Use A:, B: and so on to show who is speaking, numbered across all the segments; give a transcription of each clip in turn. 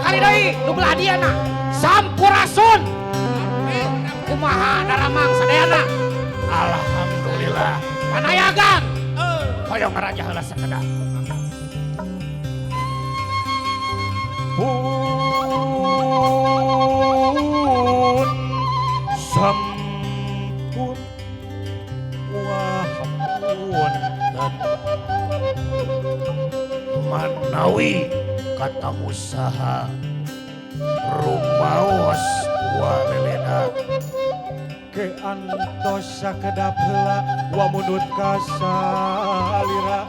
A: Sakali deui nu belah diana. Sampurasun. Kumaha daramang sadayana?
B: Alhamdulillah.
A: Panayagan.
B: Hoyong raja heula sakedap. Pun sampun wah punten manawi katamu saha rumaos walelena
C: ke antos sakedap heula wa mundut kasalira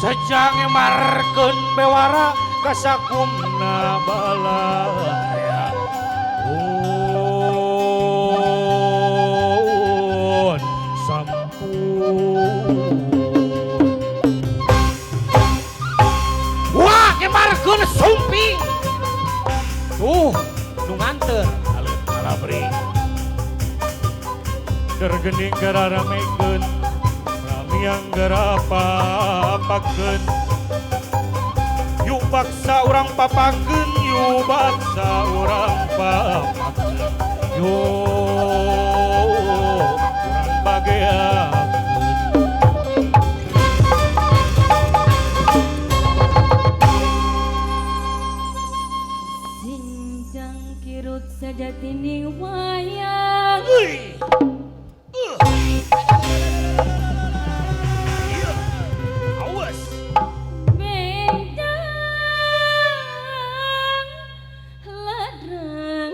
C: sejang markeun bewara kasakumna balaya pun sampun
A: wah kemarkeun sumping tuh nu nganteur
B: aleut kalabri
C: dergening gararamekeun ramiang garapapakeun yuk baksa urang papakeun yuk baksa urang papakeun yuk urang bageakeun.
D: Sinjang kirut sajatining wayang
B: awas
D: bentang ladrang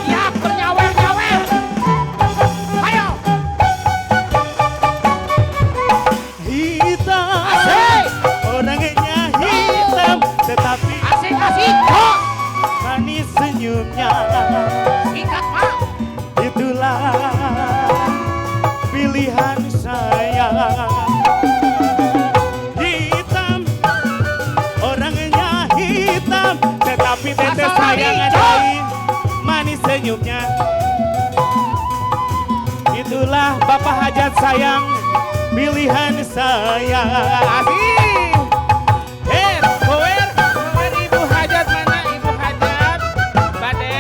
A: Siap bernyawer-nyawer. Ayo.
C: Hitam.
A: Asik.
C: Orangnya hitam tetapi
A: asik asik kok.
C: Manis senyumnya.
A: Sikat, Pak.
C: Itulah pilihan saya. Hitam. Orangnya hitam tetapi teteh sayang adai manis senyumnya. Itulah Bapak Hajat sayang pilihan saya. Asik.
E: Her, kower, kower Ibu Hajat mana Ibu Hajat? Bade,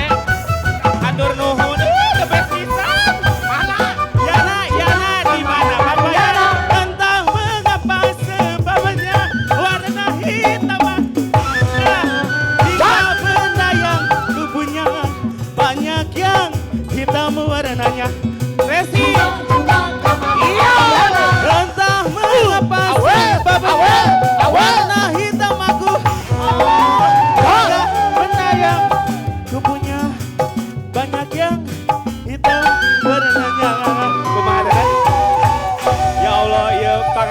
E: atur nuhun, the best pisan.
A: Mana?
C: Yana, Yana di mana Bapak Yana? Entah mengapa sebabnya warna hitam. Jika benda yang kupunya banyak yang hitam warnanya. Resi.
A: Iya.
C: Entah mengapa sebabnya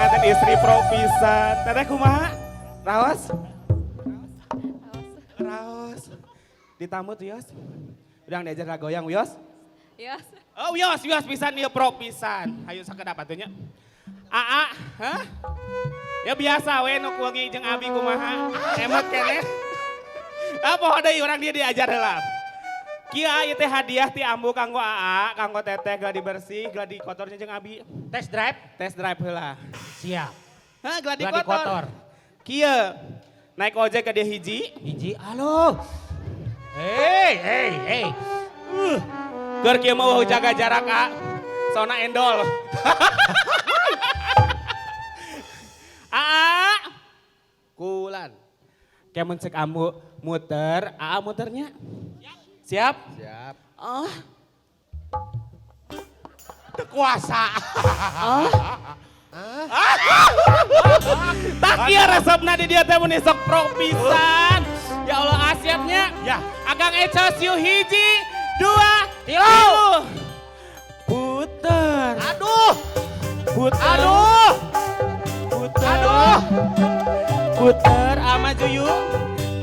E: Pengantin istri pro pisan. Teteh kumaha? Raos? Raos. Ditamu tuh Yos. Udah diajar goyang Yos.
D: Yos.
E: Oh Yos, Yos pisan ieu pro pisan. Hayu sakedap atuh nya. Aa, hah? Ya biasa we nu kuwengi jeung abi kumaha. Emot keneh. Ah poho deui urang dia diajar heula. Kieu ieu teh hadiah ti ambu kanggo aa, kanggo teteh gladi bersih, gladi kotornya jeung abi.
A: Test drive?
E: Test drive heula.
A: Siap.
E: Hah, gladi,
A: Gladi
E: kotor.
A: kotor.
E: Kieu naik ojek ke dia hiji.
A: Hiji, halo. Hei, hei, hei.
E: Keur kieu mah eueuh jaga jarak a. Sona endol. Aa.
F: Kulan.
E: Kemun cek ambu muter, aa muternya. Siap?
F: Siap.
E: Oh.
A: Kuasa.
E: Tak kieu resepna di dieu teh mun sok pro pisan. Ya Allah asiapnya.
A: Ya.
E: Akang Eco siu hiji, dua,
A: Tilu.
E: Puter.
A: Aduh.
E: Puter.
A: Aduh.
E: Puter.
A: Aduh.
E: Puter, ah maju yuk.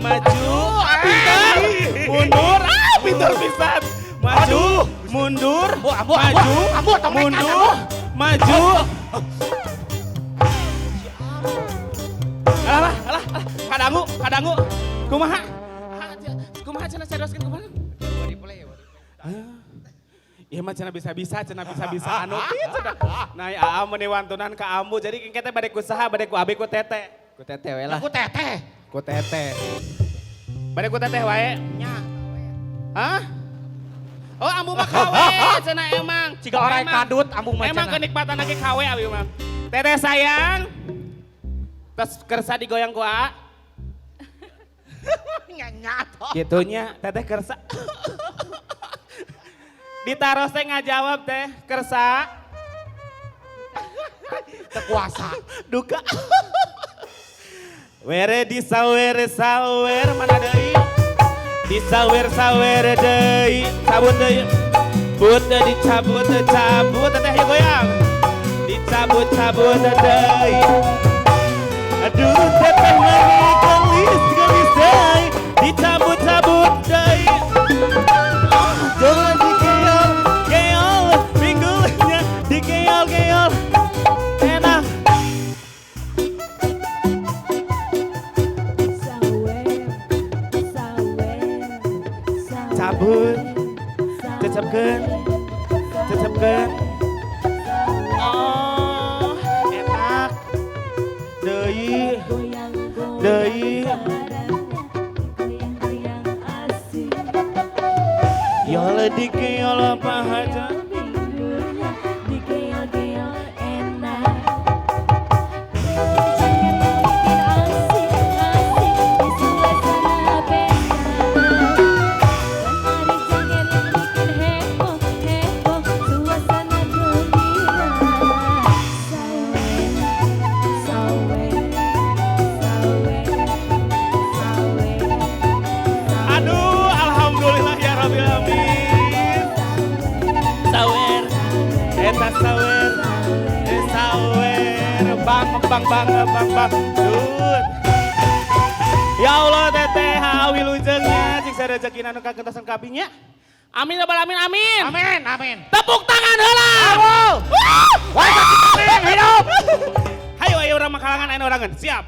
E: Maju, ah, pinter. Mundur, ah pinter pisan. Maju, mundur,
A: Ambu, ambu,
E: maju,
A: ambu, tong nekat,
E: mundur, maju. Alah, alah, alah, kadangu, kadangu. Kumaha? Ah, kumaha cenah seriuskeun kumaha? Iya mah cenah bisa-bisa, cenah bisa-bisa anu kieu cenah. Nah, aa meuni wantunan ka ambu. Jadi engke teh bade ku saha, bade ku abi ku teteh.
F: Ku teteh we lah.
A: Aku teteh.
E: Ku teteh. Bade ku teteh wae.
A: Nya.
E: Hah? Oh, ambu mah KW cenah emang.
A: Ciga orang
E: Emang.
A: kadut ambu mah
E: Emang
A: cenah.
E: kenikmatan lagi KW abi mah. Teteh sayang. Terus kersa digoyang ku aa.
A: Nya toh.
E: Gitunya teteh kersa. Ditaros teh ngajawab teh kersa.
A: Tekuasa.
E: Duka. Were disawer sawer mana deui? Disawer sawer deui, cabut deui. But dicabut cabut teteh hayu goyang. Dicabut cabut deui. Aduh teteh mani gelis gelis deui. Dicabut cabut deui. Jangan dikeol keol pinggulnya dikeol keol. Enak.
D: Sawer, sawer, sawer.
E: Cabut, cecepkeun, cecepkeun. Oh, enak. Deui, deui.
D: Goyang-goyang asik.
E: Yol dikeol apa aja.
D: Pinggulnya dikeol-keol enak. Jangan bikin asik-asik di suasana pesta. Mari jangan bikin heboh-heboh suasana gembira. Sawer, sawer, sawer, sawer.
E: Aduh, alhamdulillah ya rabbil alamin. Sawer, eta sawer, sawer, bang bang bang bang bang, dud. Ya Allah teteh wilujengnya cik sarejekina nu kagentosan kabinya. Amin rabbal alamin, amin.
A: Amin, amin.
E: Tepuk tangan heula.
A: Wah, hidup.
E: Hayo ayo urang makalangan aya orangan. Siap.